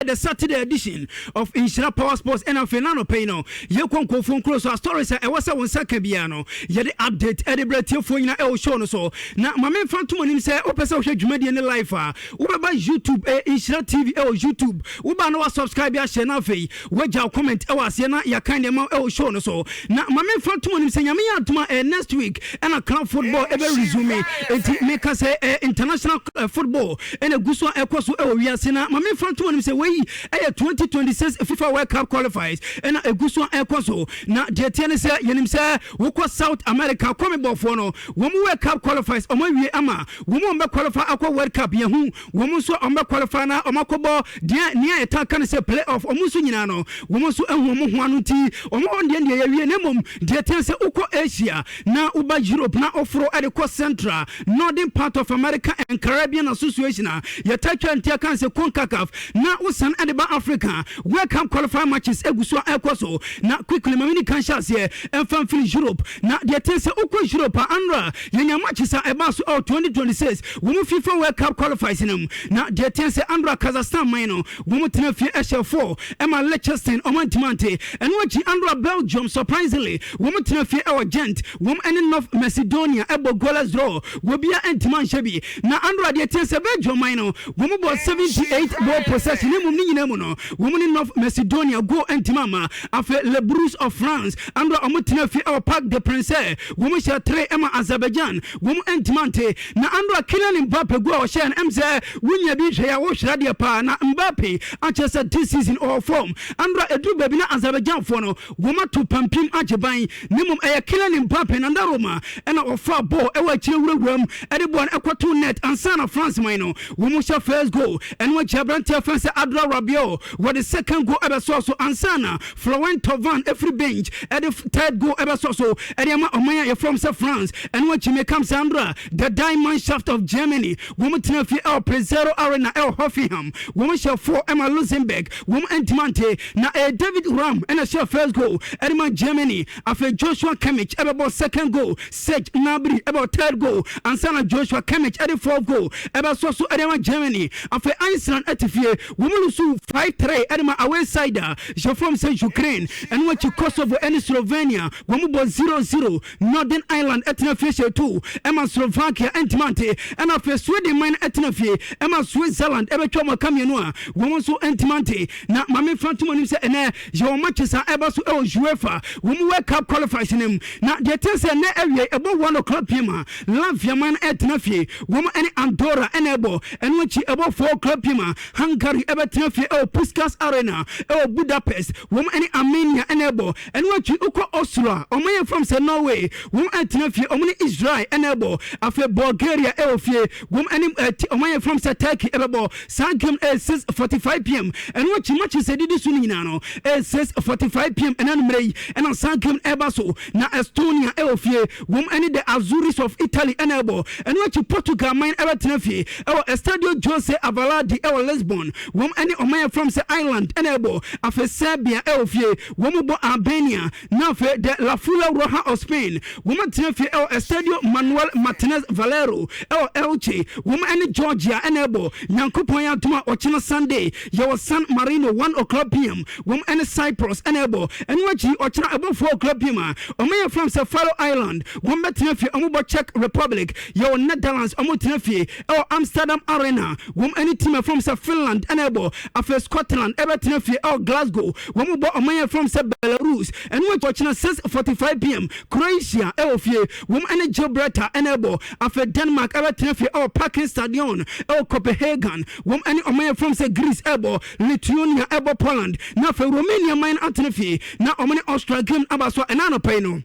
The Saturday edition of Nhyira Power Sports. Ɛna afei na anɔpɛ yi no, yɛkɔ nkurɔfoɔ nkuro so a, stories a ɛwɔ sɛ wo nsa ka biara no, yɛde update ɛde brɛ tiefoɔ nyinaa ɛwɔ show no so. Na ma memfa ntom anim sɛ wopɛ sɛ wohwɛ dwumadie ne live a, wobɛba YouTube, Nhyira TV ɛwɔ YouTube. Woba na wasubscribe ahyɛ, na afei wagya wo comment ɛwɔ aseɛ na yɛaka nneɛma ɛwɔ show no so. Na ma memfa ntom anim sɛ Nyame yɛ adom a, next week ɛna club football ɛbɛ resume. Enti meka sɛ international football ɛna gu so a ɛkɔ so ɛwɔ wiase. Na ma memfa ntom anim sɛ wei ɛyɛ 2026 FIFA World Cup qualifiers ɛna ɛgu so a ɛkɔ so. Na deɛ teɛ ne sɛ, yɛnim sɛ wokɔ South America, kɔmebɔfoɔ no, wɔn World Cup qualifiers ɔmo awie ama wɔn a wɔbɛ qualify akɔ World Cup. Yɛn ho wɔn nso a wɔbɛ qualify na wɔn akɔbɔ deɛ nea yɛta ka no sɛ play off, wɔn nso nyinaa no, wɔn nso ahu wɔn ho ano. Nti wɔn hɔ deɛ yɛwie. Na mmom deɛ teɛ sɛ wokɔ Asia na woba Europe na ɔforo ɛde kɔ Central, Northern part of America and Caribbean Association a yɛta twa ntia kan sɛ CONCACAF, na wosan ɛde ba Africa, World Cup qualify matches egu so a ɛkɔ so. Na quickly, maame ni kan hyɛ aseɛ ɛmfa mfiri Europe. Na deɛ teɛ sɛ wokɔ Europe a, anra yɛnya matches a ɛbaa so ɛwɔ 2026 wɔn FIFA World Cup qualifiers no mu. Na deɛ teɛ sɛ anra Kazakhstan man no, wɔn tena fie ɛhyɛ 4 ɛma Liechtenstein, ɔmo ntoma nte. Ɛno akyi anra Belgium, surprisingly, wɔn tena fie ɛwɔ Gent, wɔn ɛne North Macedonia ɛbɔ goalless draw, wɔbia ntoma nhyɛ bi. Na anra deɛ teɛ sɛ Belgium man no, wɔn bɔ 78 ball possession, ne mmom ne nyinaa mu no, wɔn ne North Macedonia goal ntoma ama. Afei Les Bleus of France, anra wɔn tena fie ɛwɔ Parc des Princes, wɔn hyɛ 3 ɛma Azerbaijan, wɔn ntoma nte. Na anra Kylian Mbappe goal a ɔhyɛ no, ɛm sɛ wonya bi hwɛ a, wohwɛ adeɛ paa. Na Mbappe akyerɛ sɛ this season ɔwɔ form. Anra ɛduru baabi na Azerbaijanfoɔ no wɔn ato pampim agye ban, ne mmom ɛyɛ Kylian Mbappe nanda Roma ɛna ɔfa ball ɛwɔ akyire wurawura mu ɛde ball no ɛkɔto net ansa na France man no wɔn hyɛ first goal. Ɛno akyi aberanteɛ fɛn sɛ Adrien Rabiot wɔde second goal ɛbɛsɔ so ansa na Florent Thauvin ɛfiri bench ɛde third goal ɛbɛsɔ so ɛde ama ɔman a yɛfrɛ sɛ France. Ɛno akyi mekam sɛ andra the Die Mannschaft of Germany, wɔn tena fie ɛwɔ PreZero Arena ɛwɔ Hoffenheim, wɔn hyɛ 4 ɛma Luxembourg, wɔn ntoma nte. Na ɛyɛ David Raum ɛna hyɛ first goal ɛde ma Germany. Afei Joshua Kimmich ɛbɛbɔ second goal, Serge Gnabry ɛbɔ third goal ansa na Joshua Kimmich ɛde fourth goal ɛbɛsɔ so ɛde ma Germany. Afei Iceland ɛte fie, wɔn lose 5-3 ɛde ma away side a yɛfrɛ sɛ Ukraine. Ɛno akyi Kosovo ɛne Slovenia, wɔn bɔ 0-0. Northern Ireland ɛtena fie hyɛ 2 ɛma Slovakia, ɛntoma nte. Ɛna afei Sweden man ɛtena fie ɛma Switzerland ɛbɛtwa wɔn aka 2 a wɔn nso ɛntoma nte. Na maame fa ntoma nim sɛ ɛnɛ yɛwɔ matches a ɛba so ɛwɔ UEFA wɔn World Cup qualifiers no mu. Na deɛ te sɛ ɛnɛ awie ɛbɔ 1:00 p.m. a, Latvia man ɛtena fie, wɔn ɛne Andorra ɛna ɛbɔ. Ɛno akyi ɛbɔ 4:00 p.m. a, Hungary ɛbɛtena fie ɛwɔ Puskas Arena ɛwɔ Budapest, wɔn ɛne Armenia ɛna ɛbɔ. Ɛno akyi wokɔ Oslo a, ɔmo yɛ fam sɛ Norway, wɔn ɛtena fie, ɔmo ne Israel ɛna ɛbɔ. Afei Bulgaria ɛwɔ fie, wɔn ɛne ɔmo yɛ fam sɛ Turkey ɛbɛbɔ. Saa game ɛyɛ 6:45 p.m. Ɛno akyi matches ɛdidi so no nyinaa no ɛyɛ 6:45 p.m. ɛna numere yi ɛna saa game ɛba so. Na Estonia ɛwɔ fie, wɔn ɛne the Azzurris of Italy ɛna ɛbɔ. Ɛno akyi Portugal man ɛbɛtena fie ɛwɔ Estadio Jose Alvalade ɛwɔ Lisbon, wɔn ɛne ɔman yɛ fam sɛ Ireland ɛna ɛbɔ. Afei Serbia ɛwɔ fie, wɔn bɔ Albania. Na afei the La Furia Roja of Spain, wɔn atena fie ɛwɔ Estadio Manuel Martinez Valero ɛwɔ Elche, wɔn ɛne Georgia ɛna ɛbɔ. Nyankopɔn yɛ adom a, ɔkyena Sunday yɛwɔ San Marino, 1:00 p.m., wɔn ɛne Cyprus ɛna ɛbɔ. Ɛno akyi ɔkyena ɛbɔ 4:00 p.m. a, ɔmo yɛ fam sɛ Faroe Island, wɔn bɛtena fie, ɔmo bɔ Czech Republic. Yɛwɔ Netherlands, ɔmo tena fie ɛwɔ Amsterdam Arena, wɔn ɛne team ɛfam sɛ Finland ɛna ɛbɔ. Afei Scotland ɛbɛtena fie ɛwɔ Glasgow, wɔn bɔ ɔman yɛ fam sɛ Belarus. Ɛno akyi ɔkyena 6:45 p.m., Croatia ɛwɔ fie, wɔn ɛne Gibraltar ɛna ɛbɔ. Afei Denmark ɛbɛtena fie ɛwɔ Parken Stadion ɛwɔ Copenhagen, wɔn ɛne ɔman yɛ fam sɛ Greece ɛbɔ. Lithuania ɛbɔ Poland. Na afei Romania man atena fie na wɔn ne Austria game aba so. Ɛna anɔpɛ yi no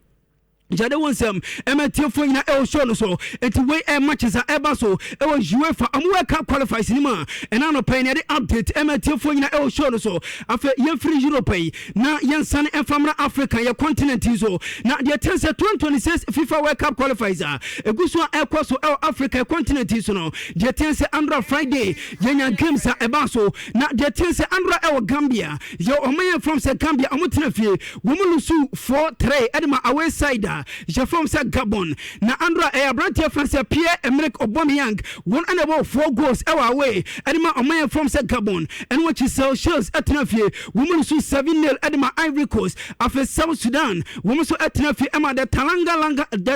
gyade wo nsɛm ɛma tiefoɔ nyina ɛwɔ show no so. Enti wei ɛ matches a ɛba so ɛwɔ UEFA ɔmo World Cup qualifiers no mu a, ɛna anɔpɛ yi ne yɛde update ɛma tiefoɔ nyina ɛwɔ show no so. Afei yɛmfiri Europe yi na yɛnsane ɛmfa mmra Africa yɛ continent yi so. Na deɛ ɛtɛn sɛ 2026 FIFA World Cup qualifiers a ɛgu so a ɛkɔ so ɛwɔ Africa continent yi so no, deɛ ɛtɛn sɛ andra Friday yɛnya games a ɛba so. Na deɛ ɛtɛn sɛ andra ɛwɔ Gambia, yɛ ɔman yɛn from sɛ Gambia, ɔmo tena fie, wɔn lose 4-3 ɛde ma away side a a yɛfrɛ sɛ Gabon. Na andra ɛyɛ aberanteɛ fɛn sɛ Pierre Emerick Aubameyang, wɔn ɛna ɛbɔ four goals ɛwɔ away ɛde ma ɔman yɛ fam sɛ Gabon. Ɛno akyi, Seychelles ɛtena fie, wɔn mu nso 7-0 ɛde ma Ivory Coast. Afei South Sudan, wɔn nso ɛtena fie ɛma the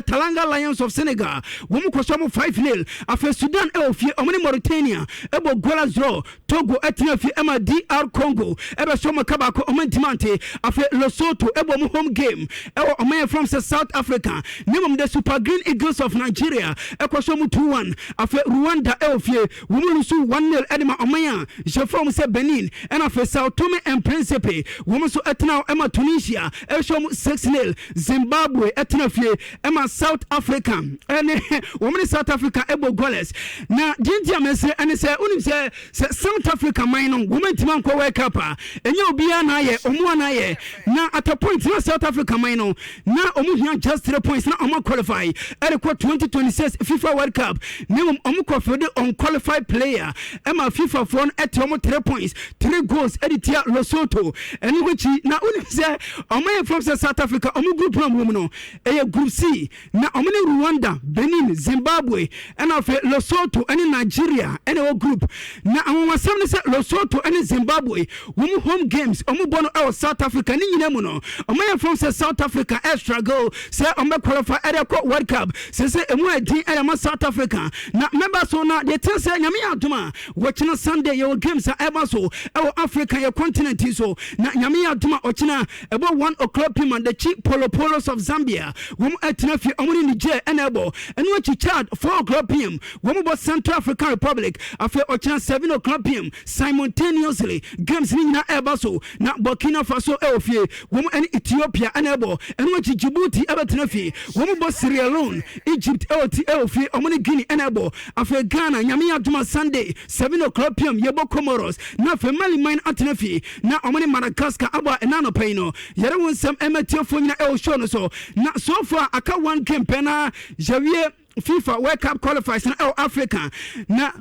Teranga Lions of Senegal, wɔn kɔ so wɔn 5-0. Afei Sudan ɛwɔ fie, wɔn ne Mauritania ɛbɔ goalless draw. Togo ɛtena fie ɛma DR Congo ɛbɛsɔ wɔn ka baako, wɔn ntoma ante. Afei Lesotho ɛbɔ wɔn home game ɛwɔ ɔman yɛ from sɛ South Africa, ne mmom the Super Green Eagles of Nigeria ɛkɔ so wɔn 2-1. Afei Rwanda ɛwɔ fie, wɔn mu nso 1-0 ɛde ma ɔman a yɛfrɛ wɔn sɛ Benin. Ɛna afei Sao Tome and Principe, wɔn nso ɛtena hɔ ɛma Tunisia ɛhyɛ wɔn 6-0. Zimbabwe ɛtena fie ɛma South Africa, ɛne wɔn ne South Africa ɛbɔ goalless. Na deɛ nti a mɛsɛ ɛne sɛ, wonim sɛ South Africa man no, wɔn ntoma nkɔ World Cup a, ɛnyɛ obiara na ayɛ ɔmo ana ayɛ. Na at a point na South Africa man no na ɔmo hia just three points na ɔmo qualify ɛde kɔ 2026 FIFA World Cup. Na mmom ɔmo kɔ field unqualified player ɛma FIFA foɔ no ɛte ɔmo three points, three goals ɛde tia Lesotho. Ɛno akyi na wonim sɛ ɔmo yɛ fam sɛ South Africa, ɔmo group no a wɔm no ɛyɛ Group C, na ɔmo ne Rwanda, Benin, Zimbabwe, ɛna afei Lesotho ɛne Nigeria ɛna ɛwɔ group. Na anwanwasɛm ne sɛ Lesotho ɛne Zimbabwe, wɔn home games ɔmo bɔ no ɛwɔ South Africa. Ne nyinaa mu no, ɔmo yɛ fam sɛ South Africa ɛ struggle sɛ ɔmo bɛ qualify ɛde kɔ World Cup sɛ emu ɛdin ɛde ma South Africa. Na mɛba so na deɛ tɛn sɛ, Nyame yɛ adom a, wɔkyena Sunday yɛwɔ games a ɛba so ɛwɔ Africa yɛ continent yi so. Na Nyame yɛ adom a, ɔkyena ɛbɔ 1 o'clock pm, the Chipolopolos of Zambia, wɔn ɛtena fie, ɔmo ne Niger ɛna ɛbɔ. Ɛno akyi, Chad, 4 o'clock pm, wɔn bɔ Central African Republic. Afei ɔkyena 7 o'clock pm, simultaneously games ne nyinaa ɛba so, na Burkina Faso ɛwɔ fie, wɔn ɛne Ethiopia ɛna ɛbɔ. Ɛno akyi, Djibouti ɛbɛtena fie, wɔn bɔ Sierra Leone. Egypt ɛwɔ ti ɛwɔ fie, ɔmo ne Guinea ɛna ɛbɔ. Afei Ghana, Nyame yɛ adom a, Sunday 7 o'clock pm yɛbɔ Comoros. Na afei Mali man atena fie na ɔmo ne Madagascar abɔ. A ɛna anɔpɛ yi no, yɛre wo nsɛm ɛma tiefoɔ nyina ɛwɔ show no so. Na so far aka one game pɛ na yɛwie FIFA World Cup qualifiers na ɛwɔ Africa. Na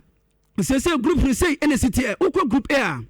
sɛ group no sei ɛna si teɛ, wokɔ Group A a,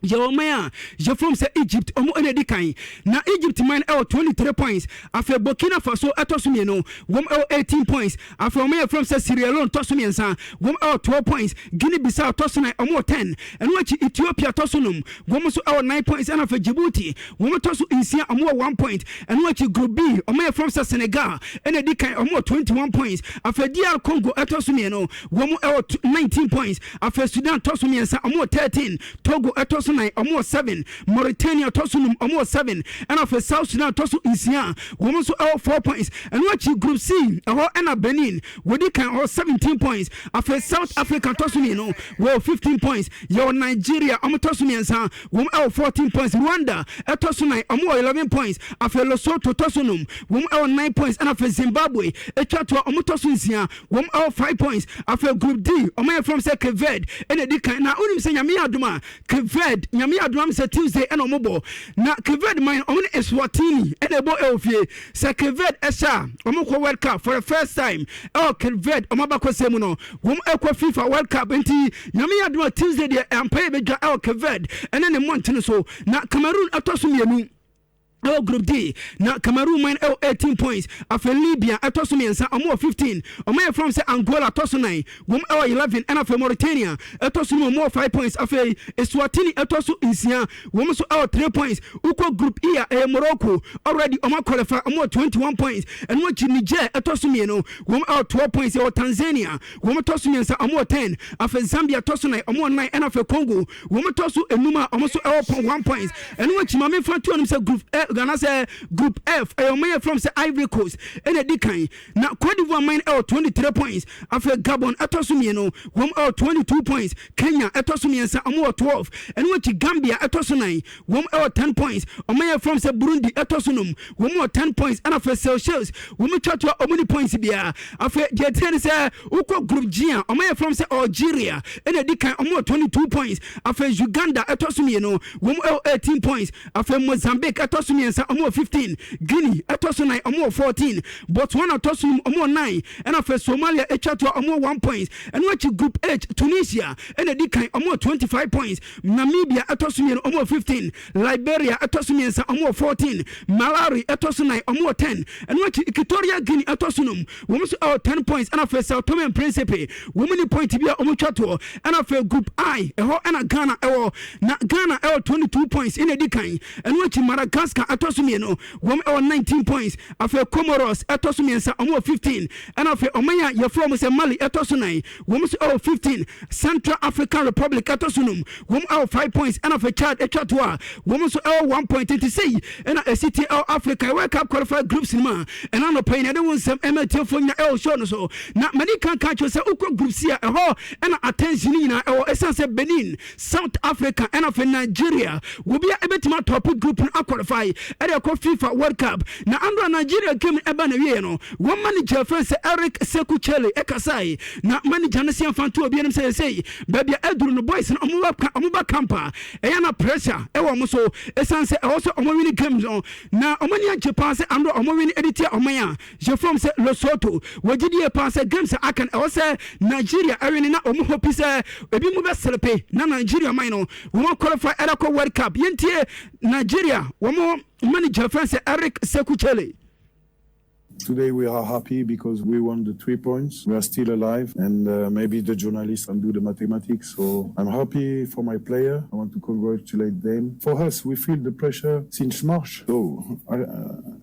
yɛwɔ man a yɛfrɛ sɛ Egypt, ɔmo ɛna edi kan. Na Egypt man ɛwɔ 23 points. Afei Burkina Faso ɛtɔ so mmienu, wɔn ɛwɔ 18 points. Afei ɔmo yɛ frɛ sɛ Sierra Leone tɔ so mmiɛnsa, wɔn ɛwɔ 12 points. Guinea Bissau tɔ so nan, ɔmo wɔ 10. Ɛno akyi, Ethiopia tɔ so num, wɔn nso ɛwɔ 9 points. Ɛna afei Djibouti, wɔn tɔ so nsia, ɔmo wɔ 1 point. Ɛno akyi, Group B, ɔmo yɛ frɛ sɛ Senegal ɛna edi kan, ɔmo wɔ 21 points. Afei DR Congo ɛtɔ so mmienu, wɔn ɛwɔ 19 points. Afei Sudan tɔ so mmiɛnsa, ɔmo wɔ 13. Togo ɛtɔ so nan, ɔmo wɔ 7. Mauritania tɔ so num, ɔmo wɔ 7. Ɛna afei South Sudan tɔ so nsia, wɔn nso ɛwɔ 4 points. Ɛno akyi, Group C, ɛhɔ ɛna Benin wɔdi kan, ɔwɔ 17 points. Afei South Africa tɔ so mmienu, wɔwɔ 15 points. Yɛwɔ Nigeria, ɔmo tɔ so mmiɛnsa, wɔn ɛwɔ 14 points. Rwanda ɛtɔ so nan, ɔmo wɔ 11 points. Afei Lesotho tɔ so num, wɔn ɛwɔ 9 points. Ɛna afei Zimbabwe atwa toa, ɔmo tɔ so nsia, wɔn ɛwɔ 5 points. Afei Group D, ɔmo yɛ from sɛ Cape Verde ɛna edi kan. Na onim sɛ Nyame yɛ adom a, Cape Verde, Nyame yɛ adom am sɛ Tuesday ɛna ɔmo bɔ. Na Cape Verde man, ɔmo ne Eswatini ɛna ɛbɔ ɛwɔ fie. Sɛ Cape Verde ɛhyɛ a, ɔmo kɔ World Cup for the first time ɛwɔ Cape Verde ɔmo abakɔsɛ mu no, wɔn ɛkɔ FIFA World Cup. Nti Nyame yɛ adom a, Tuesday deɛ ampa yɛ bɛdwa ɛwɔ Cape Verde ɛne ne mmɔntene so. Na Cameroon ɛtɔ so mmienu ɛwɔ Group D, na Cameroon man ɛwɔ 18 points. Afei Libya ɛtɔ so mmiɛnsa, ɔmo wɔ 15. Ɔmo yɛ from sɛ Angola tɔ so nan, wɔn ɛwɔ 11. Ɛna afei Mauritania ɛtɔ so num, ɔmo wɔ 5 points. Afei Eswatini ɛtɔ so nsia, wɔn nso ɛwɔ 3 points. Wokɔ Group E a, ɛyɛ Morocco, already ɔmo qualify, ɔmo wɔ 21 points. Ɛno akyi, Niger ɛtɔ so mmienu, wɔn ɛwɔ 12 points. Ɛwɔ Tanzania, wɔn tɔ so mmiɛnsa, ɔmo wɔ 10. Afei Zambia tɔ so nan, ɔmo wɔ 9. Ɛna afei Congo, wɔn tɔ so enum a ɔmo nso ɛwɔ 1 point. Ɛno akyi, maame fa tuo nom sɛ Group F, Ghana sɛ Group F, ɛyɛ ɔmo yɛ from sɛ Ivory Coast ɛna edi kan. Na Cote d'Ivoire man ɛwɔ 23 points. Afei Gabon ɛtɔ so mmienu, wɔn ɛwɔ 22 points. Kenya ɛtɔ so mmiɛnsa, ɔmo wɔ 12. Ɛno akyi, Gambia ɛtɔ so nan, wɔn ɛwɔ 10 points. Ɔmo yɛ from sɛ Burundi ɛtɔ so num, wɔn wɔ 10 points. Ɛna afei Seychelles, wɔn twa to a ɔmo ni points biara. Afei deɛ tie ne sɛ, wokɔ Group G a, ɔmo yɛ from sɛ Algeria ɛna edi kan, ɔmo wɔ 22 points. Afei Uganda ɛtɔ so mmienu, wɔn ɛwɔ 18 points. Afei Mozambique ɛtɔ so. mmiɛnsa, ɔmo wɔ 15. Guinea ɛtɔ so nan, ɔmo wɔ 14. Botswana tɔ so num, ɔmo wɔ 9. Ɛna afei Somalia atwa to a, ɔmo wɔ 1 point. Ɛno akyi, Group H, Tunisia ɛna di kan, ɔmo wɔ 25 points. Namibia ɛtɔ so mmienu, ɔmo wɔ 15. Liberia ɛtɔ so mmiɛnsa, ɔmo wɔ 14. Malawi ɛtɔ so nan, ɔmo wɔ 10. Ɛno akyi, Equatorial Guinea ɛtɔ so num, wɔn nso ɛwɔ 10 points. Ɛna afei Sao Tome and Principe, wɔn ni point bi a wɔn twa toɔ. Ɛna afei Group I, ɛhɔ ɛna Ghana ɛwɔ, na Ghana ɛwɔ 22 points ɛna edi kan. Ɛno akyi, Madagascar ɛtɔ so mmienu, wɔn ɛwɔ 19 points. Afei Comoros ɛtɔ so mmiɛnsa, wɔn wɔ 15. Ɛna afei ɔman a yɛfrɛ wɔn sɛ Mali ɛtɔ so nan, wɔn nso ɛwɔ 15. Central African Republic ɛtɔ so num, wɔn ɛwɔ 5 points. Ɛna afei Chad ɛtwa to a, wɔn nso ɛwɔ 1 point. Nti sɛyi ɛna ɛsi ti ɛwɔ Africa World Cup qualified groups no mu a ɛna nɔpɛ yi na ɛde wɔn nsɛm ɛmɛ tiɛfoɔ nyina ɛwɔ show no so. Na mɛde kan kan kyerɛ sɛ wokɔ Group C a, ɛhɔ ɛna attention nyinaa ɛwɔ, ɛsiane sɛ Benin, South Africa ɛna afei Nigeria, wobi a ɛbɛtumi atop group no aqualify ɛde ɛkɔ FIFA World Cup. Na andra Nigeria game ɛba na wie no, wɔn manager fɛn sɛ Eric Sekou Chelle ɛkasae, na manager no sɛ yɛmfa nto obi anim sɛ yɛsɛi baabi a ɛduru no, boys no ɔmo ba camp a, ɛyɛ na pressure ɛwɔ ɔmo so, ɛsiane sɛ ɛwɔ sɛ ɔmo win games no. Na ɔmo ani agye paa sɛ andra ɔmo win ɛde tia ɔman a yɛfrɛ sɛ Lesotho. Wɔgye die paa sɛ games a aka no, ɛwɔ sɛ Nigeria ɛwin, na ɔmo hope sɛ ebi mu bɛslip na Nigeria man no wɔn qualify ɛde kɔ World Cup. Yɛntie Nigeria wɔn manager fɛn sɛ Eric Sekou Chelle. Today we are happy because we won the 3 points. We are still alive, and maybe the journalists can do the mathematics. So I'm happy for my player. I want to congratulate them. For us, we feel the pressure since March. So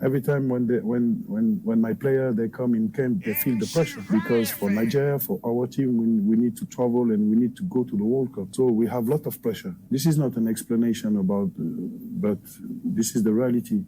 every time when they, when my player they come in camp, they feel the pressure because for Nigeria, for our team, we need to travel and we need to go to the World Cup. So we have a lot of pressure. This is not an explanation about, but this is the reality.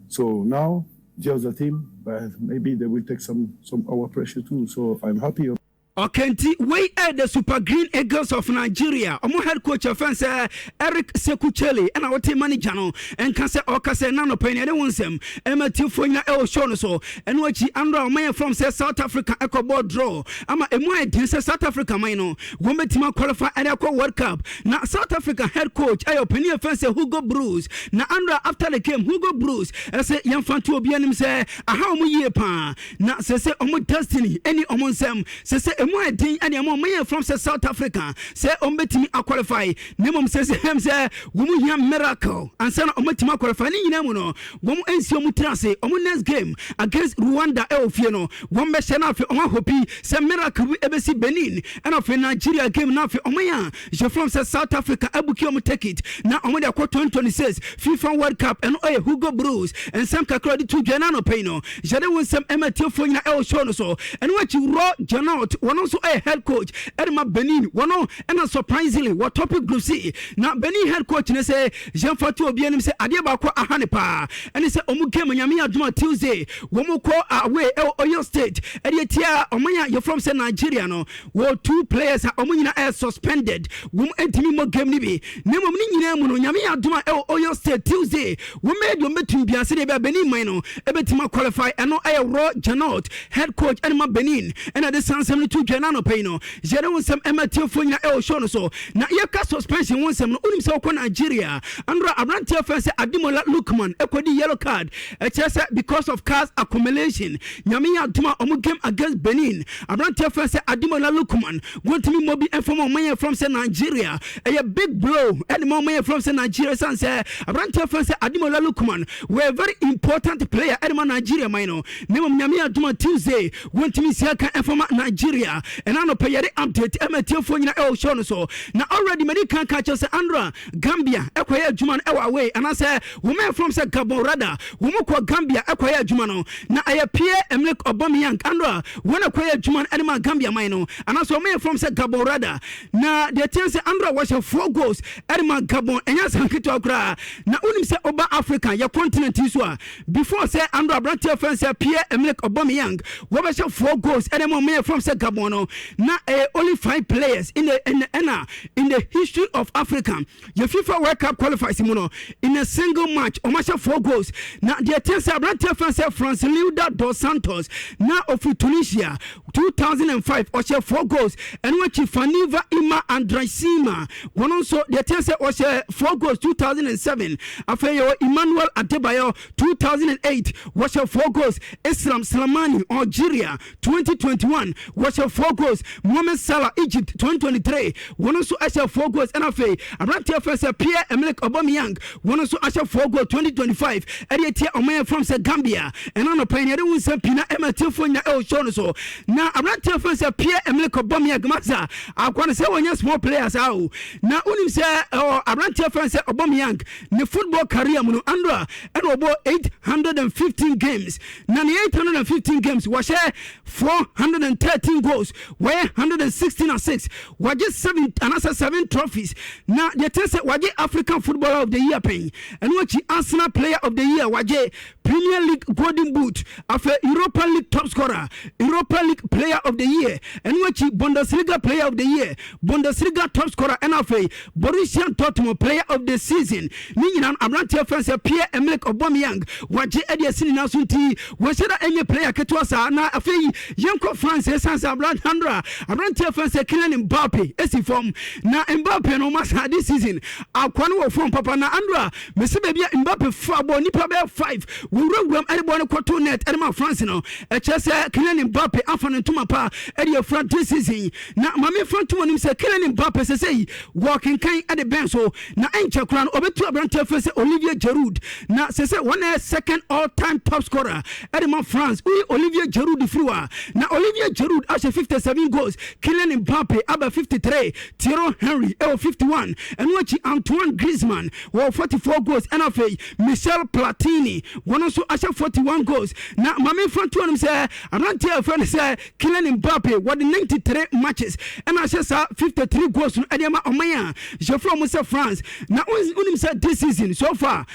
So now the other team, but maybe they will take some our pressure too. So I'm happy. Okay, nti wei ɛ the Super Green Eagles of Nigeria ɔmo head coach ɛfɛn sɛ Eric Sekou Chelle, ɛna wɔte manager no ɛnka sɛ ɔka sɛ nanɔpɛ ne ɛde wo nsɛm ɛma tiefoɔ nyina ɛwɔ show no so. Ɛno akyi, andra ɔman yɛ from sɛ South Africa ɛkɔbɔ draw ama ɛmu ayɛ den sɛ South Africa man no wɔn bɛtumi aqualify ɛde akɔ World Cup. Na South Africa head coach ɛyɛ ɔpanin yɛfɛn sɛ Hugo Broos. Na andra after the game, Hugo Broos ɛsɛ yɛmfa nto obi anim sɛ aha ɔmo yie paa, na sɛ ɔmo destiny ɛni ɔmo nsɛm sɛ emu ayɛ den ɛne ɛma ɔmo yɛ from sɛ South Africa sɛ ɔmo bɛtumi aqualify, na mmom sɛ ɛm sɛ wɔn hia miracle ansa na ɔmo atumi aqualify. Ne nyinaa mu no, wɔn nsi ɔmo tena ase. Ɔmo next game against Rwanda ɛwɔ fie no, wɔn bɛhyɛ no. Afei ɔmo ahope sɛ miracle bi ɛbɛsi Benin ɛna afei Nigeria game, na afei ɔmo yɛ a yɛ from sɛ South Africa abook ɔmo ticket na ɔmo de akɔ 2026 FIFA World Cup. Ɛno ɛyɛ Hugo Broos nsɛm kakra de to dwa no anɔpɛ yi no. Yɛde wo nsɛm ɛma tiefoɔ nyina ɛwɔ show no so. Ɛno akyi, Laurent Gernot, wɔno nso ɛyɛ head coach ɛde ma Benin. Wɔno ɛna surprisingly wɔtop Group C. Na Benin head coach ne sɛ yɛmfa to obi anim sɛ adeɛ baako aha ne paa ɛne sɛ ɔmo game, Nyame yɛ adom a, Tuesday wɔn kɔ away ɛwɔ Oyo State ɛde tia ɔman a yɛfrɛ sɛ Nigeria no, wɔ two players a ɔmo nyinaa ɛyɛ suspended, wɔn ntumi mmɔ game no bi. Na mmom ne nyinaa mu no, Nyame yɛ adom a, ɛwɔ Oyo State Tuesday, wɔn bɛyɛ deɛ wɔn bɛtumi bia sɛdeɛ ɛbɛyɛ Benin man no ɛbɛtumi qualify. Ɛno ɛyɛ Laurent Gernot, head coach ɛne ma Benin, ɛna de san nsɛm no to dwa no anɔpɛ yi no. Yɛde wo nsɛm ɛma tiefoɔ nyina ɛwɔ show no so. Na yɛka suspension wo nsɛm no, wonim sɛ wokɔ Nigeria, andra aberanteɛ fɛn sɛ Ademola Lookman ɛkɔdi yellow card, ɛkyerɛ sɛ because of cards accumulation, Nyame yɛ adom a, ɔmo game against Benin, aberanteɛ fɛn sɛ Ademola Lookman wɔntumi mmɔ bi ɛfam ɔman yɛ from sɛ Nigeria. Ɛyɛ big blow ɛde ma ɔman yɛ from sɛ Nigeria, san sɛ aberanteɛ fɛn sɛ Ademola Lookman were very important player ɛde ma Nigeria man no. Na mmom Nyame yɛ adom a, Tuesday wɔntumi si aka ɛfam Nigeria. Ɛna anɔpɛ yɛde update ɛma tiefoɔ nyina ɛwɔ show no so. Na already madi kan ka kyerɛ sɛ andra Gambia ɛkɔyɛ adwuma no ɛwɔ away, anaasɛ wɔn yɛ from sɛ Gabon rather, wɔn kɔ Gambia ɛkɔyɛ adwuma no, na ɛyɛ Pierre Emerick Aubameyang andra wɔn ɛkɔyɛ adwuma no ɛde ma Gambia man no, anaasɛ wɔn yɛ from sɛ Gabon rather. Na deɛ tiɛ sɛ andra wɔhyɛ four goals ɛde ma Gabon, ɛnyɛ asɛm ketewa koraa. Na wonim sɛ ɔba Africa yɛ continent yi so a, before sɛ andra aberanteɛ fɛn sɛ Pierre Emerick Aubameyang wɔbɛhyɛ four goals ɛde ma wɔn yɛ from sɛ Gabon. Gabon no, na ɛyɛ only five players in the ɛna in the history of Africa yɛ FIFA World Cup qualifiers mu no, in a single match ɔmo ahyɛ four goals. Na deɛ teɛ sɛ aberanteɛ fɛn sɛ Francilda Dos Santos na ofiri Tunisia, 2005 ɔhyɛ four goals. Ɛno akyi, Faneva Ima Andriatsima, wɔn nso deɛ teɛ sɛ ɔhyɛ four goals 2007. Afei yɛwɔ Emmanuel Adebayo, 2008 wɔhyɛ four goals. Islam Slimani, Algeria, 2021 wɔhyɛ four goals. Mohamed Salah, Egypt, 2023 wɔn nso ahyɛ four goals. Ɛna afei aberanteɛ fɛn sɛ Pierre Emerick Aubameyang, wɔn nso ahyɛ four goals 2025 ɛde etia ɔman yɛn from sɛ Gambia. Ɛna nɔpɛ yɛn yɛde wɔn nsɛm pii na ɛma tiefoɔ nyina ɛwɔ show no so. Na aberanteɛ fɛn sɛ Pierre Emerick Aubameyang, masa akwa no sɛ wɔnyɛ small players a o. Na wonim sɛ ɛwɔ aberanteɛ fɛn sɛ Aubameyang ne football career mu no, andra ɛna ɔbɔ 815 games, na ne 815 games wɔhyɛ 413 goals, wɔyɛ 116 assists, wɔagye seven anaasɛ seven trophies. Na deɛ kyerɛ sɛ wɔagye African Footballer of the Year pɛn, ɛno akyi Arsenal Player of the Year, wɔagye Premier League Golden Boot, afei Europa League top scorer, Europa League Player of the Year, ɛno akyi Bundesliga Player of the Year, Bundesliga top scorer, ɛna afei Borussia Dortmund Player of the Season. Ne nyinaa no, aberanteɛ fɛn sɛ Pierre Emerick Aubameyang wagye ɛde asi ne nan so, nti wɔhyɛ da ɛnyɛ player ketewa saa. Na afei yɛnkɔ France, ɛsiane sɛ aberantandra aberanteɛ fɛn sɛ Kylian Mbappe esi fam. Na Mbappe no, masa, this season akwa no wɔ fam papa. Na andra mesi baabi a Mbappe fa bɔ nipa bɛyɛ five wɔwurawuram ɛde bɔ no kɔto net ɛde ma France no, ɛkyerɛ sɛ Kylian Mbappe afa ne ntoma pa ɛde afura this season. Na maame fa ntoma nim sɛ Kylian Mbappe sɛ sɛ wɔkenkan ɛde bɛn so na ɛnkyɛ koraa no ɔbɛtu aberanteɛ fɛ sɛ Olivier Giroud, na sɛ wɔn yɛ second all time top scorer ɛde ma France. Woyi Olivier Giroud firi wa na Olivier Giroud ahyɛ 57 goals, Kylian Mbappe aba 53, Thierry Henry ɛwɔ 51, ɛno akyi Antoine Griezmann wɔ 44 goals, ɛna afei Michel Platini, wɔn nso ahyɛ 41 goals. Na maame fa ntoa nom sɛ aberanteɛ a yɛfrɛ no sɛ Kylian Mbappe wɔde 93 matches ɛna ahyɛ saa 53 goals no ɛde ama ɔman a yɛfrɛ wɔn sɛ France. Na wonim sɛ this season so far,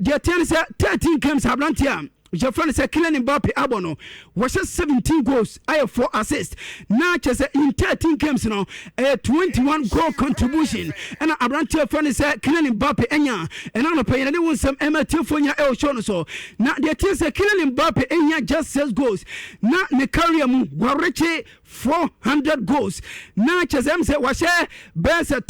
deɛ teɛ no sɛ 13 games aberanteɛ a yɛfrɛ no sɛ Kylian Mbappe abɔ no, wɔhyɛ 17 goals, ayɛ 4 assists, na kyerɛ sɛ in 13 games no ɛyɛ 21 goal contribution ɛna aberanteɛ frɛ no sɛ Kylian Mbappe anya. Ɛna nɔpɛ yɛn ne wo nsɛm ɛma tiefoɔ nyina ɛwɔ show no so. Na deɛ teɛ sɛ Kylian Mbappe ɛnya just 6 goals na ne career mu wɔrekye 400 goals, na kyerɛ sɛ sɛ wahyɛ bɛyɛ sɛ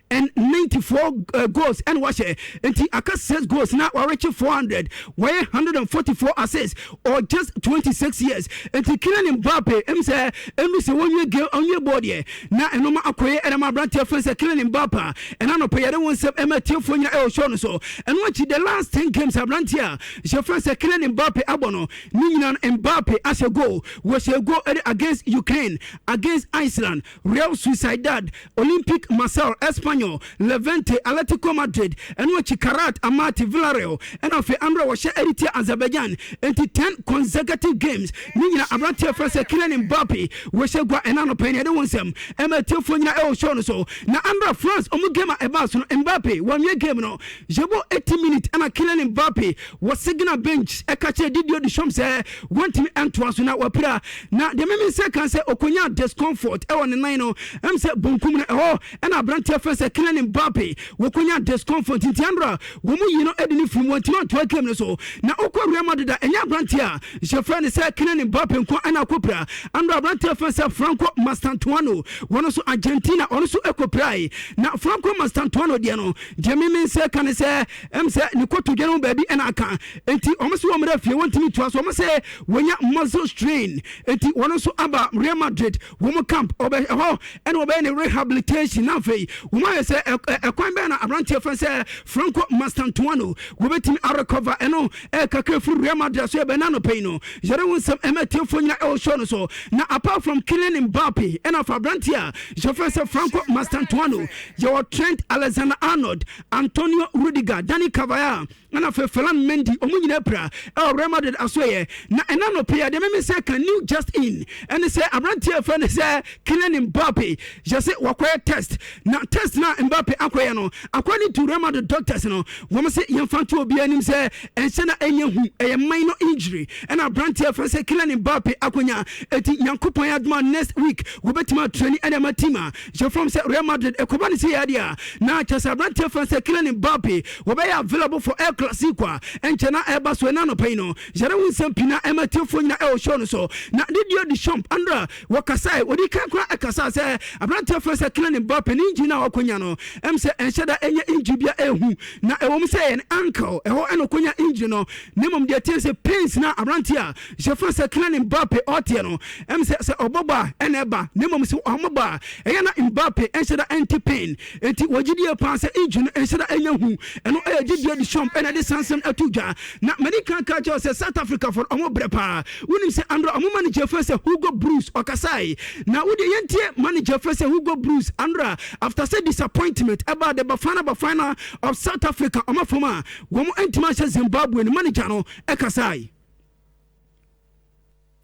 394 goals ɛna wahyɛ, nti aka 6 goals na warekye 400, wɔyɛ 144 assists or just 26 years. Nti Kylian Mbappe sɛ ɛnu sɛ wɔnwie game ɔnwie bɔɔl deɛ na ɛnoma akɔyɛ ɛna ma aberanteɛ fɛn sɛ Kylian Mbappe. Ɛna nɔpɛ yɛde wɔn nsɛm ɛma tiefoɔ nyina ɛwɔ show no so. Ɛno akyi, the last 10 games aberanteɛ a yɛfrɛ sɛ Kylian Mbappe abɔ no, ne nyinaa no Mbappe ahyɛ goal. Wɔhyɛ goal ɛde against Ukraine, against Iceland, Real Sociedad, Olympic Marseille, Espanyol, Levante, Atletico Madrid, ɛno akyi Kairat Almaty, Villarreal, ɛna afei amrɛ wɔhyɛ ɛde tia Azerbaijan. Nti 10 consecutive games ne nyina aberanteɛ frɛ sɛ Kylian Mbappe wɔhyɛ gua. Ɛna nɔpɛ ne ɛde wo nsɛm ɛma tiefoɔ nyina ɛwɔ show no so. Na amrɛ France ɔmo game a ɛbaa so no, Mbappe wɔnwie game no, yɛbɔ 80 minutes ɛna Kylian Mbappe wɔ signal bench ɛka kyerɛ Didier Deschamps sɛ wɔntumi ɛntoa so na wapira. Na deɛ meme sɛ kan sɛ ɔkɔnya discomfort ɛwɔ ne nan no sɛ bonkum no ɛhɔ ɛna aberanteɛ fɛ sɛ Kylian Mbappe wɔkɔnya discomfort, nti andra wɔn mu yi no ɛde ne firi mu, wɔntumi antoa game no so. Na ɔkɔ Real Madrid a, ɛnyɛ aberanteɛ a yɛfrɛ no sɛ Kylian Mbappe nko ɛna akɔpira. Andra aberanteɛ fɛ sɛ Franco Mastantuano, wɔn nso Argentina, ɔno nso ɛkɔpirae. Na Franco Mastantuano deɛ no, deɛ meme sɛ ka ne sɛ sɛ ne kotodwe no baabi ɛna aka, nti ɔmo sɛ wɔn mmerɛ fie wɔntumi toa so. Ɔmo sɛ wɔnya muscle strain, nti wɔn nso aba Real Madrid wɔn camp ɔbɛ ɛhɔ ɛna wɔbɛyɛ ne rehabilitation. Na afei wɔn ayɛ sɛ ɛkwan bɛyɛ na aberanteɛ fɛn sɛ Franco Mastantuano wɔbɛtumi arecover. Ɛno ɛkakra firi Real Madrid so ɛbɛn nano pɛyi no yɛrɛ wɔn nsɛm ɛmɛ tiefoɔ nyina ɛwɔ show no so. Na apart from Kylian Mbappe ɛna afa aberanteɛ a yɛfrɛ sɛ Franco Mastantuano, yɛwɔ Trent Alexander Arnold, Antonio Rudiger, Dani Carvajal, ɛna afei Ferland Mendy, ɔmo nyinaa pira ɛwɔ Real Madrid asoɛyɛ. Na ɛna no pɛ deɛ mɛmi sɛ ka new just in ɛne sɛ aberanteɛ fɛ ne sɛ Kylian Mbappe yɛsɛ wakɔyɛ test, na test na Mbappe akɔyɛ no, according to Real Madrid doctors no, wɔn sɛ yɛmfa nto obiara anim sɛ ɛnhyɛ na ɛnyɛ hu, ɛyɛ minor injury ɛna aberanteɛ fɛ sɛ Kylian Mbappe akonya. Eti Nyankopɔn yɛ adoma, next week wɔbɛtumi atraining ɛde ama team a yɛfrɛ sɛ Real Madrid. Ɛkɔba ne sɛ yɛ adeɛ a na kyɛ sɛ aberanteɛ fɛ sɛ Kylian Mbappe wɔbɛyɛ available for El Clasico a ɛnkyɛ na ɛba so. Ɛna anɔpa yi no yɛrɛ wo nsɛm pii na ɛma tiefoɔ nyina ɛwɔ show no so. Na Didier Deschamps andra wɔkasae, wɔde kan kora ɛkasa sɛ aberanteɛ fɛ sɛ Kylian Mbappe ne injury no a wɔkɔnya no sɛ ɛnhyɛ da ɛnyɛ injury bia ɛhu, na ɛwɔ mu sɛ ɛyɛ ne ankle ɛhɔ ɛna ɔkɔnya injury no, na mmom deɛ ɛteɛ sɛ pains na aberanteɛ a yɛfrɛ sɛ Kylian Mbappe ɔteɛ no sɛ ɔbɔ bɔ a ɛna ɛba, na mmom sɛ ɔmmɔ bɔ a ɛyɛ na Mbappe ɛnhyɛ da ɛnte pain. Enti wɔgyidie paa sɛ injury no ɛnhyɛ da ɛnyɛ hu. Ɛno ɛyɛ Didier Deschamps ɛna ɛde sansɛm ɛto dwa. Na mani kan ka kyerɛ sɛ South Africa fo ɔmo brɛ paa. Wonim sɛ andra ɔmo manager fɛ sɛ Hugo Broos ɔkasae, na wode yɛntie manager fɛ sɛ Hugo Broos andra after sɛ disappointment ɛba the Bafana Bafana of South Africa ɔmo fam a wɔn ntumi ahyɛ Zimbabwe no, manager no ɛkasae.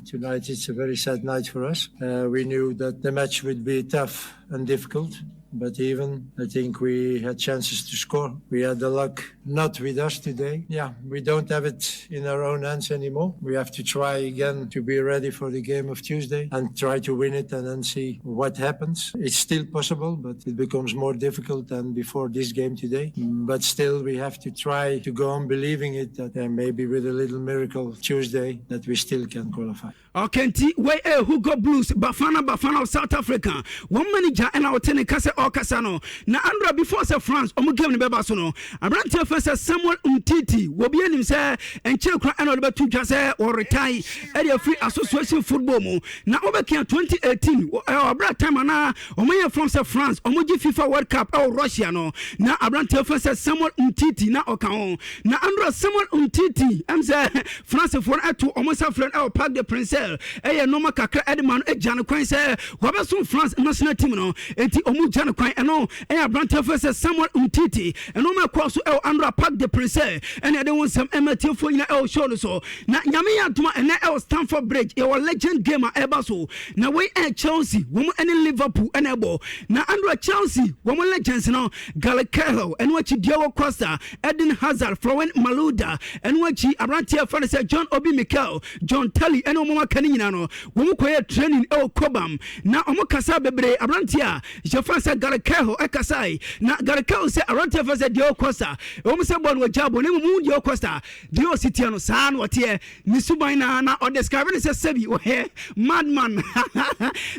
Tonight it's a very sad night for us. We knew that the match would be tough and difficult, but even I think we had chances to score. We had the luck not with us today. Yeah, we don't have it in our own hands anymore. We have to try again to be ready for the game of Tuesday and try to win it and then see what happens. It's still possible, but it becomes more difficult than before this game today. But still, we have to try to go on believing it that maybe with a little miracle Tuesday that we still can qualify. Okay, nti wei ɛ Hugo Broos, Bafana Bafana of South Africa wɔn manager, ɛna ɔte ne kasa ɔkasa no. Na andra before sɛ France ɔmo game no bɛba so no, aberanteɛ fɛ sɛ Samuel Umtiti, wɔbi anim sɛ nkyɛn kora ɛna ɔde bɛto dwa sɛ wɔretae ɛde afiri association football mu. Na wɔbɛkia 2018 ɔbra time anaa ɔmo yɛ from sɛ France ɔmo gye FIFA World Cup ɛwɔ Russia no, na aberanteɛ fɛ sɛ Samuel Umtiti na ɔka ho. Na andra Samuel Umtiti sɛ Francefoɔ no ɛto ɔmo nsa frɛ no ɛwɔ Parc de Princes, ɛyɛ nneɛma kakra ɛde ma no agya no kwan sɛ wɔbɛsom France national team no. Enti ɔmo gya no kwan. Ɛno ɛyɛ aberanteɛ fɛ sɛ Samuel Umtiti. Ɛno ma ɛkɔɔ so ɛwɔ andra Parc de Princes, ɛne ɛde wo nsɛm ɛma tiefoɔ nyina ɛwɔ show no so. Na Nyame yɛ adoma, ɛnɛ ɛwɔ Stamford Bridge yɛwɔ legend game a ɛba so, na wei ɛyɛ Chelsea wɔn ɛne Liverpool ɛna ɛbɔ. Na andra Chelsea wɔn legends no, Gary Cahill, ɛno akyi Diego Costa, Eden Hazard, Florent Malouda, ɛno akyi aberanteɛ fɛ no sɛ John Obi Mikel, John Terry, ɛne wɔn aka no nyinaa no wɔn kɔyɛ training ɛwɔ Cobham, na wɔn kasa bebree. Aberanteɛ a yɛfrɛ sɛ Gary Cahill ɛkasae, na Gary Cahill sɛ aberanteɛ fɛ sɛ Diego Costa, ɛwɔm sɛ bɔɔl no wɔgya bɔ ne mu, Diego Costa deɛ ɔsi teɛ no saa na ɔteɛ ne suban na ɔdescribe ne sɛ sɛbi ɔyɛ madman.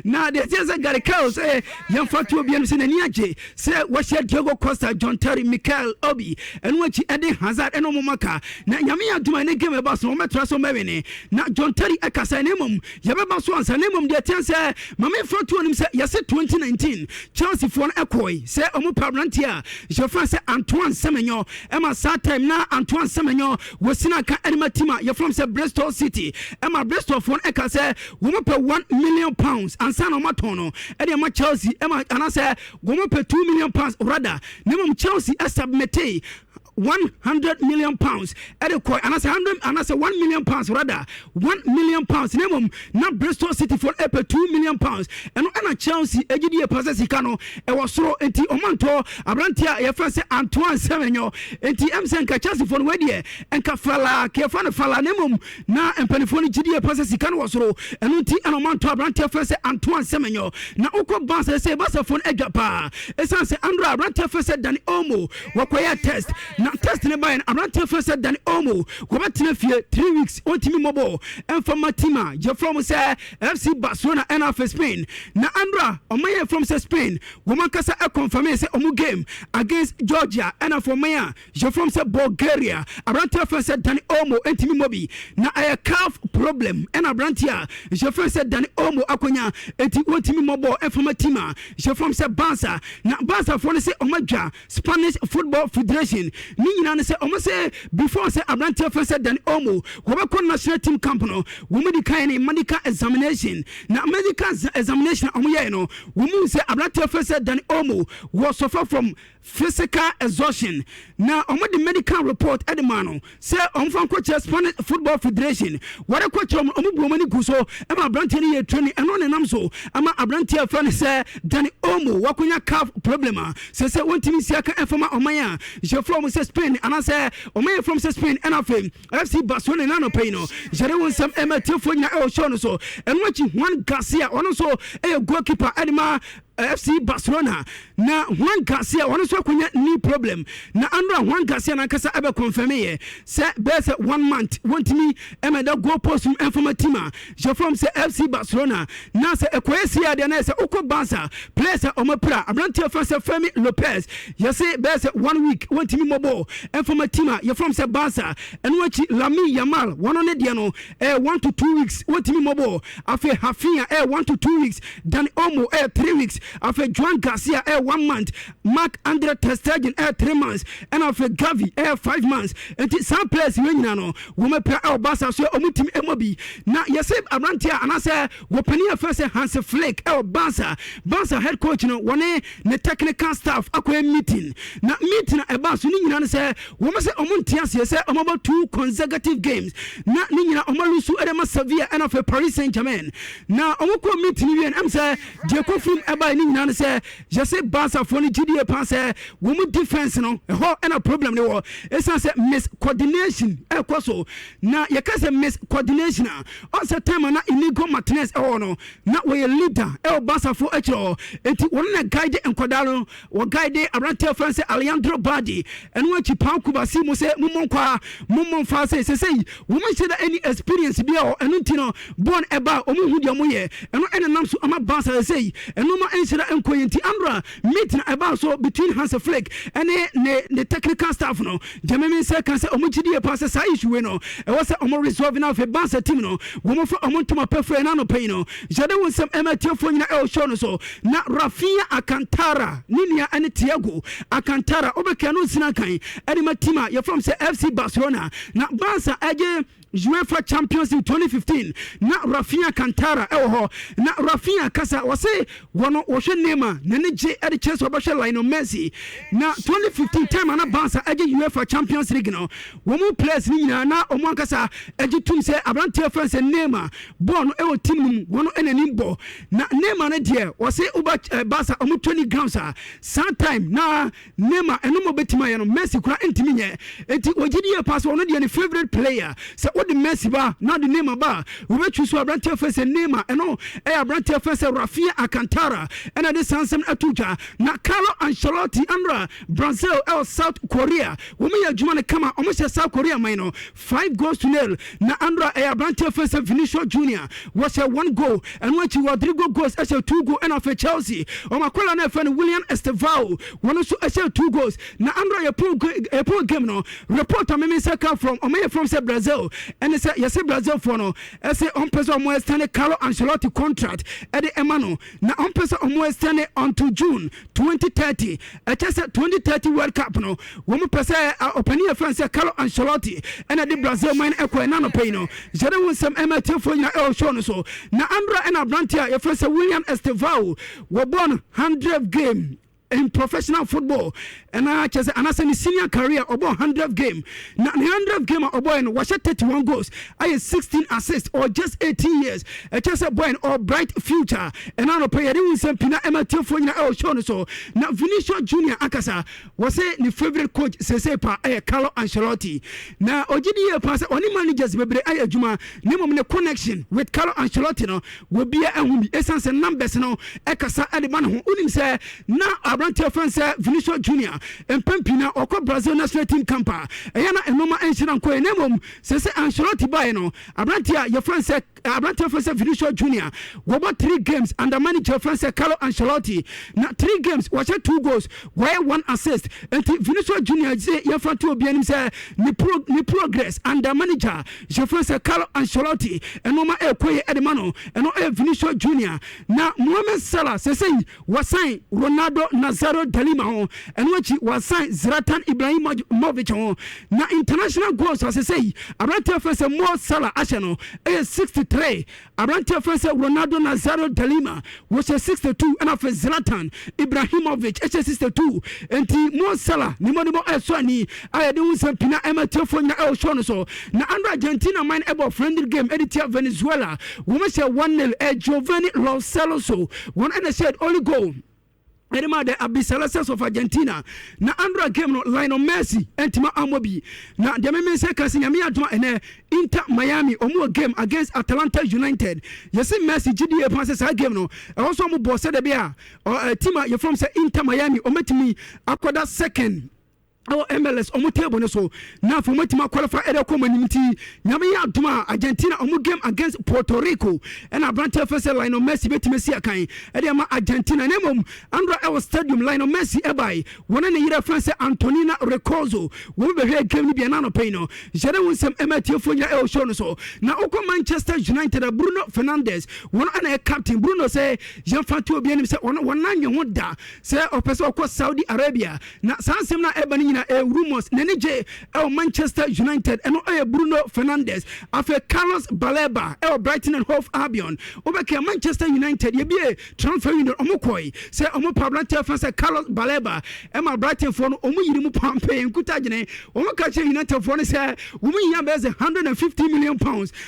Na deɛ teɛ sɛ Gary Cahill sɛ yɛmfa tuo biam sɛ n'ani agye sɛ wɔhyɛ Diego Costa, John Terry, Mikel Obi, ɛno akyi Eden Hazard, ɛne ɔmo maka. Na Nyame yɛ adoma ne game ɛba so wɔmɛtra so mɛwene. Na John Terry ɛkasa, ne mmom yɛbɛba so ansa. Ne mmom deɛ teɛ sɛ mame fa tuo nim sɛ yɛse 2019 Chelsea foɔ no ɛkɔe sɛ ɔmo pa aberanteɛ a yɛfrɛ sɛ Antoine Semenyo. Ɛma saa time na Antoine Semenyo wɔsina aka ɛne team a yɛfrɛ sɛ Bristol City. Ɛma Bristol foɔ no ɛka sɛ wɔn pɛ £1 million ansa na wɔn atɔn no ɛde ɛma Chelsea, ɛma anaasɛ wɔn pɛ £2 million rather. Ne mmom Chelsea ɛsubmit £100 million ɛde kɔ, anaasɛ hundred anaasɛ £1 million rather, £1 million. Ne mmom na Bristol City foɔ ɛpɛ £2 million. Ɛno ɛna Chelsea egyidi yɛ pasa sika no ɛwɔ soro, nti ɔmantɔ aberanteɛ a yɛfrɛ sɛ Antoine Semenyo. Nti sɛ nka Chelsea foɔ no wɔadiɛ nka fala kɛfa no fala. Ne mmom na mpanimfoɔ no gyidi yɛ pasa sika no wɔ soro, ɛno nti ɛna ɔmantɔ aberanteɛ fɛ sɛ Antoine Semenyo. Na wokɔ Barca sɛ Barca foɔ no adwa paa, ɛsiane sɛ andra aberanteɛ fɛ sɛ Dani Olmo wɔkɔyɛ test, na test ne baeɛ no aberanteɛ fɛ sɛ Dani Olmo wɔbɛtena fie 3 weeks, ɔntumi mmɔbɔ ɛmfa ma team a yɛfrɛ mo sɛ FC Barcelona. Ɛna afɛ Spain na andra ɔma yɛ from sɛ Spain wɔn ankasa ɛconfirm sɛ ɔmo game against Georgia, ɛna afɔ ɔman a yɛfrɛ sɛ Bulgaria, aberanteɛ fɛ sɛ Dani Olmo ɛntumi mmɔ bi, na ɛyɛ calf problem ɛna aberanteɛ a yɛfrɛ sɛ Dani Olmo akɔnya, enti wɔntumi mmɔbɔ ɛfama team a yɛfrɛ sɛ Barca. Na Barcafoɔ no sɛ ɔmo adwa Spanish Football Federation ne nyinaa no sɛ ɔmo sɛ before sɛ aberanteɛ fɛ sɛ Dani Olmo wɔbɛkɔ national team camp no, wɔn di kan ne medical examination. Na medical examination a wɔn yɛɛ no, wɔn mu sɛ aberanteɛ fɛ sɛ Dani Olmo wɔ suffer from physical exhaustion, na wɔn de medical report ɛde maa no sɛ ɔmfa nkɔkyerɛ Spanish Football Federation. Wɔde kɔkyerɛ wɔn, ɔmo bu wɔn ani gu so ɛma aberanteɛ no yɛ training. Ɛno ne nam so ama aberanteɛ fɛ no sɛ Dani Olmo wakonya calf problem a sɛ wɔntumi si aka ɛfama ɔman a yɛfrɛ wɔn. sɛ Spain anaasɛ ɔman yɛfrɛ sɛ Spain ɛna afei FC Barcelona. Na anɔpɛ yi no yɛde wo nsɛm ɛma tiefoɔ nyina ɛwɔ show no so. Ɛno akyi, Juan Garcia, ɔno nso ɛyɛ goalkeeper ɛde ma FC Barcelona, na Juan Garcia ɔno nso akɔnya knee problem, na anora Juan Garcia nankasa ɛbɛ confirm yɛ sɛ bɛyɛ sɛ one month wɔntumi ɛmɛda goal post mu ɛmfama team a yɛfrɛ sɛ FC Barcelona. Na sɛ ɛkɔyɛ si adeɛ na yɛ sɛ wokɔ Barca, players a ɔmo pira, aberanteɛ fɛn sɛ Fermin Lopez, yɛse bɛyɛ sɛ one week wɔntumi mmɔbɔ ɛmfama team a yɛfrɛ sɛ Barca. Ɛno akyi, Lamine Yamal, wɔno ne deɛ no ɛyɛ 1 to 2 weeks wɔntumi mmɔbɔ. Afei Raphinha ɛyɛ 1 to 2 weeks, Dani Olmo ɛyɛ 3 weeks, afei Joan Garcia ɛyɛ one month, Marc Andre ter Stegen ɛyɛ 3 months, ɛna afei Gavi ɛyɛ 5 months. Nti saa players wei nyinaa no wɔn apira ɛwɔ Barca so, wɔn timi ɛmɔ bi. Na yɛsɛ aberanteɛ a anaasɛ wɔpanin a fɛ sɛ Hansi Flick ɛwɔ Barca, Barca head coach no, wɔne ne technical staff akɔyɛ meeting, na meeting a ɛbaa so ne nyinaa no sɛ wɔn sɛ wɔn nte aseɛ sɛ wɔn abɔ two consecutive games na ne nyinaa wɔn a lose ɛde ma Sevilla ɛna afei Paris Saint Germain. Na wɔn kɔ meeting wie no, ɛm sɛ deɛ kɔ firim ɛbaa ne nyinaa no sɛ yɛsɛ Barcafoɔ no gyidie paa sɛ wɔn mu defence no ɛhɔ ɛna problem ne wɔ, ɛsiane sɛ miscoordination ɛkɔ so. Na yɛka sɛ miscoordination a, ɔsɛ time a na Inigo Martinez ɛwɔ no na wɔyɛ leader ɛwɔ Barcafoɔ akyerɛ hɔ, enti wɔn na guide nkwadaa no, wɔ guide aberanteɛ fɛn sɛ Alejandro Balde. Ɛno akyi, Pau Cubarsi mu sɛ mommɔ nkwa, mommɔ mfa sɛ wɔn nhyɛ da any experience bi a wɔ ɛno nti no bɔɔl ɛba a wɔn hu deɛ wɔn yɛ. Ɛno ɛna nam so ama Barca sɛ ɛno ma nhyɛ da nkɔ yɛ. Nti andra meeting ɛbaa so between Hans Flick ɛne ne technical staff no, gyamemi sɛ ka sɛ ɔmo gyidie paa sɛ saa issue wei no ɛwɔ sɛ ɔmo resolve. Na afei Barca team no wɔn fa ɔmo ntoma pɛfɛ. Na anɔpɛ yi no yɛde wo nsɛm ɛma tiefoɔ nyina ɛwɔ show no so. Na Rafinha Alcantara ne nua ɛne Thiago Alcantara, wobɛka no nsina kan ɛde ma team a yɛfrɛ sɛ FC Barcelona. Na Barca ɛgye UEFA Champions League 2015 na Rafinha Alcantara ɛwɔ hɔ. Na Rafinha kasa, wɔse wɔno wɔhwɛ Neymar n'ani gye ɛde kyerɛ sɛ wɔbɛhwɛ Lionel Messi. Na 2015 time ana Barca ɛgye UEFA Champions League no, wɔn mu players no nyinaa na wɔn ankasa ɛgye tum sɛ aberanteɛ fɛn sɛ Neymar bɔɔl no ɛwɔ team no mu, wɔn ɛna anim bɔ. Na Neymar no deɛ, wɔse woba Barca wɔn training grounds a, saa time na Neymar ɛno mo bɛtumi ayɛ no, Messi kora ntumi nyɛ. Enti wɔgye di yɛ paa sɛ ɔno deɛ ne favourite player, sɛ wode Messi ba na wode Neymar ba a, wobɛtwi so aberanteɛ fɛ sɛ Neymar. Ɛno ɛyɛ aberanteɛ fɛ sɛ Rafinha Alcantara ɛna de saa nsɛm ato dwa. Na Carlo Ancelotti, andra Brazil ɛwɔ South Korea, wɔn yɛ adwuma no kama, wɔn hyɛ South Korea man no 5 goals to 0. Na andra ɛyɛ aberanteɛ fɛ sɛ Vinicius Junior wɔhyɛ one goal, ɛno akyi Rodrygo Goes ɛhyɛ two goal, ɛna afei Chelsea wɔn akɔla no ɛfɛ no William Estevao, wɔn nso ɛhyɛ two goals. Na andra yɛpon game no, report a meme sɛ ka from ɔmo yɛ from sɛ Brazil ɛne sɛ yɛsɛ Brazil foɔ no ɛsɛ ɔmpɛ sɛ ɔmo extend Carlo Ancelotti contract ɛde ɛma no, na ɔmpɛ sɛ ɔmo extend until June 2030. Ɛkyɛ sɛ 2030 World Cup no, wɔn pɛ sɛ ɔpanin yɛ fɛn sɛ Carlo Ancelotti ɛna de Brazil man ɛkɔ. Ɛna nɔpɛ yi no yɛde ho nsɛm ɛma tiefoɔ nyina ɛwɔ show no so. Na andra ɛna aberante a yɛfrɛ sɛ William Estevao wɔbɔ no 100 game in professional football, ɛna kyerɛ sɛ anaasɛ ne senior career ɔbɔ 100 game. Na ne 100 game a ɔbɔɛ no, wɔhyɛ 31 goals, ayɛ 16 assists, or just 18 years. Ɛkyerɛ sɛ boy no or bright future. Ɛna anɔpɛ yɛde wo nsɛm pii na ɛma tiefoɔ nyina ɛwɔ show no so. Na Vinicius Junior akasa, wɔsɛ ne favourite coach sese pa ɛyɛ Carlo Ancelotti, na ɔgye di yie paa sɛ ɔne managers bebree ayɛ adwuma, na mmom ne connection with Carlo Ancelotti no wɔbia ɛho bi, ɛsiane sɛ numbers no ɛkasa ɛde ma ne ho. Wonim sɛ na aberanteɛ fɛn sɛ Vinicius Junior mpɛn pii na ɔkɔ Brazil national team camp a, ɛyɛ na ɛnoma ɛnhyira nkɔɛ, na mmom sɛ Ancelotti baeɛ no, aberanteɛ a yɛfrɛ sɛ aberanteɛ fɛn sɛ Vinicius Junior wɔbɔ three games under manager fɛn sɛ Carlo Ancelotti, na three games wɔhyɛ two goals, wɔyɛ one assist. Nti Vinicius Junior sɛ yɛfa to obi anim sɛ ne progress under manager yɛfrɛ sɛ Carlo Ancelotti ɛnoma ɛkɔ yɛ ɛde ma no. Ɛno ɛyɛ Vinicius Junior. Na Mohamed Salah sɛsɛyi wɔsan Ronaldo Nazario de Lima ho, ɛno akyi wɔsan Zlatan Ibrahimovic ho. Na international goals asesɛ yi aberanteɛ fɛ sɛ Mo Salah ahyɛ no ɛyɛ 63, aberanteɛ fɛ sɛ Ronaldo Nazario de Lima wɔhyɛ 62, ɛna afei Zlatan Ibrahimovic ɛhyɛ 62. Nti Mo Salah ne mmɔdemmɔ ɛsɔ ani a yɛde ho nsɛm pina ɛma tiefoɔ nyina ɛwɔ show no so. Na andra Argentina man ɛbɔ friendly game ɛde tia Venezuela, wɔn hyɛ 1-0. Ɛ Giovanni Lo Celso wɔn ɛna hyɛ only goal. Ɛde ma the Albicelestes of Argentina. Na Andra game no, Lionel Messi ɛntuma ammɔ bi. Na deɛ meme sɛ ka sɛ, Nyame adoma, ɛnɛ Inter Miami ɔmo wɔ game against Atalanta United. Yɛsi Messi gyidie paa sɛ saa game no ɛwɔ so ɔmo bɔ sɛdeɛ bi a team a yɛfrɛ sɛ Inter Miami ɔmɛtumi akɔda second ɛwɔ MLS ɔmo table no so, na afei ɔmo atumi aqualify ɛde kɔ ɔmo anim. Nti Nyame yɛ adom a, Argentina ɔmo game against Puerto Rico, ɛna aberanteɛ fɛ sɛ Lionel Messi bɛtumi asi akan ɛde ama Argentina. Na mmom Andra ɛwɔ stadium, Lionel Messi ɛbae, wɔne ne yerɛ fɛn sɛ Antonina Roccuzzo, wɔn bɛhwɛ game no bi. Ɛna anɔpɛ yi no yɛde wo nsɛm ɛma atiefoɔ nyina ɛwɔ show no so. Na wokɔ Manchester United a, Bruno Fernandes, wɔn ɛna ɛ captain Bruno sɛ yɛmfa to obi anim sɛ wɔn nanwe ho da sɛ ɔpɛ sɛ ɔkɔ Saudi Arabia. Na saa nsɛm no a ɛba no nyina ɛyɛ rumors. N'ani gye ɛwɔ Manchester United. Ɛno ɛyɛ Bruno Fernandes. Afei Carlos Baleba ɛwɔ Brighton and Hove Albion. Wobɛka Manchester United yɛbie transfer window, ɔmo kɔe sɛ ɔmo pa aberanteɛ fa sɛ Carlos Baleba ɛma Brightonfoɔ no. Ɔmo yiri mu pampee nkuta gyene. Ɔmo ka kyerɛ Unitedfoɔ no sɛ wɔn nyinaa bɛyɛ sɛ £150 million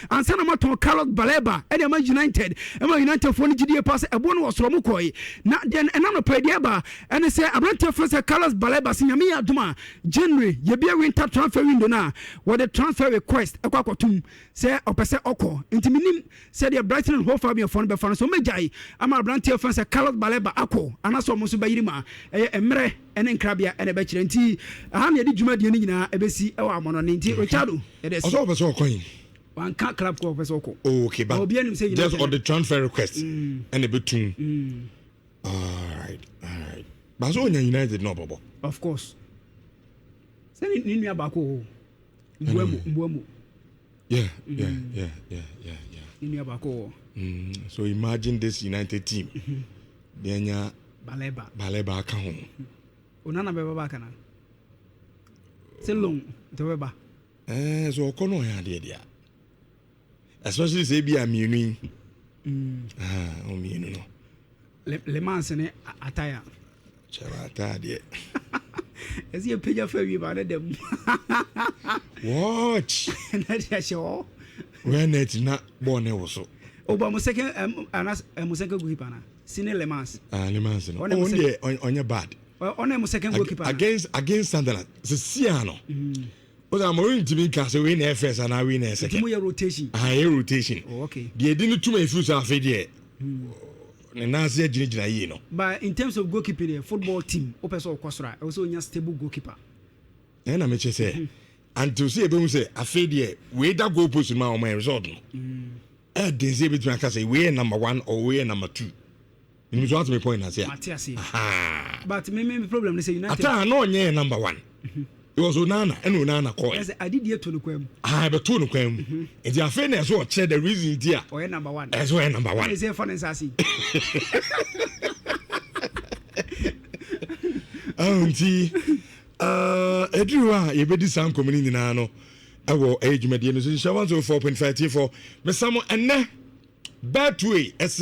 ansa na matɔn Carlos Baleba ɛde ama United. Ɛma Unitedfoɔ no gyidie pa sɛ ɛboɔ no wɔ soro. Ɔmo kɔe na deɛ ɛna no pɛ deɛ ba ɛne sɛ aberanteɛ fɛ sɛ Carlos Baleba sɛ Nyame yɛ adom a, January yɛbia winter transfer window no a, wɔde transfer request ɛkɔ akɔtom sɛ ɔpɛ sɛ ɔkɔ. Nti menim sɛdeɛ Brighton and Hove Albion foɔ no bɛfa no so, ɔmɛgyae ama aberanteɛ fɛ sɛ Carlos Baleba akɔ anaasɛ ɔmo nso bɛyere mu a, ɛyɛ mmerɛ ɛne nkrabea ɛna ɛbɛkyerɛ. Nti aha na yɛde dwumadie no nyinaa ɛbɛsi ɛwɔ amɔnɔne. Nti Richardo, yɛde ɔsɛ ɔpɛ sɛ ɔkɔ yi. Wanka club kɔ ɔpɛ sɛ ɔkɔ. Oh, okay, but obi anim sɛ just on the transfer request ɛna ɛbɛtum. Alright, but so onya United na ɔbɔbɔ. Of course, sɛ ne nua baako wɔ hɔ, Mbuamu, Mbuamu. Ne nua baako wɔ. So imagine this United team deɛ nya Baleba. Baleba aka ho. Onana bɛba baaka na sɛ loan nti ɔbɛba. Ɛɛ, so ɔkɔ no ɔyɛ adeɛ deɛ, especially sɛ ebi a mmienu yi, ah, mmienu no. Lammens ne Ataya. Kyɛrɛ Ataya deɛ. Ɛsɛ yɛ pagya fa wie ba ne dɛm. Watch. Na de ahyɛ hɔ. Wɛ net na bɔɔl ne wɔ so. Oba mo second anas mo second goalkeeper na Senne Lammens. Ah, Lammens no. Oh, deɛ ɔnyɛ bad. Ɔna mo second goalkeeper. Against Sunderland sisi ano. O sɛ amori ntumi nka sɛ wei na ɛ first anaa wei na ɛ second. Nti mo yɛ rotation. Ah, yɛ rotation. Oh, okay. Deɛ edi ne tum efi so, afei deɛ ne nan ase agyinagyina yie no. But in terms of goalkeeping deɛ, football team wopɛ sɛ ɔkɔ soro a, ɛwɔ sɛ onya stable goalkeeper. Ɛna mekyɛ sɛ until sɛ yɛbɛhu sɛ afei deɛ wei da goal post no ma ɔma yɛ result no, ɛden sɛ yɛbɛtumi aka sɛ wei yɛ number one or wei yɛ number two. Nim so ate me point ase a. Mate ase. But me problem ne sɛ United. Ata na ɔnyɛ yɛ number one. It was Onana, ɛna Onana kɔɛ. Ɛsɛ adidie to no kwan mu. Ah, ɛbɛto no kwan mu. Nti afei na ɛsɛ ɔkyerɛ the reason ti a. Ɔyɛ number one. Ɛsɛ ɔyɛ number one. Ɛsɛ ɛfa ne nsa ase. Nti ɛduru hɔ a, yɛbɛdi saa nkɔmmɔ no nyinaa no ɛwɔ ɛyɛ dwumadie no so. Nhyɛ 104.5 T4 mesam ɛnɛ Betway ɛsɛ.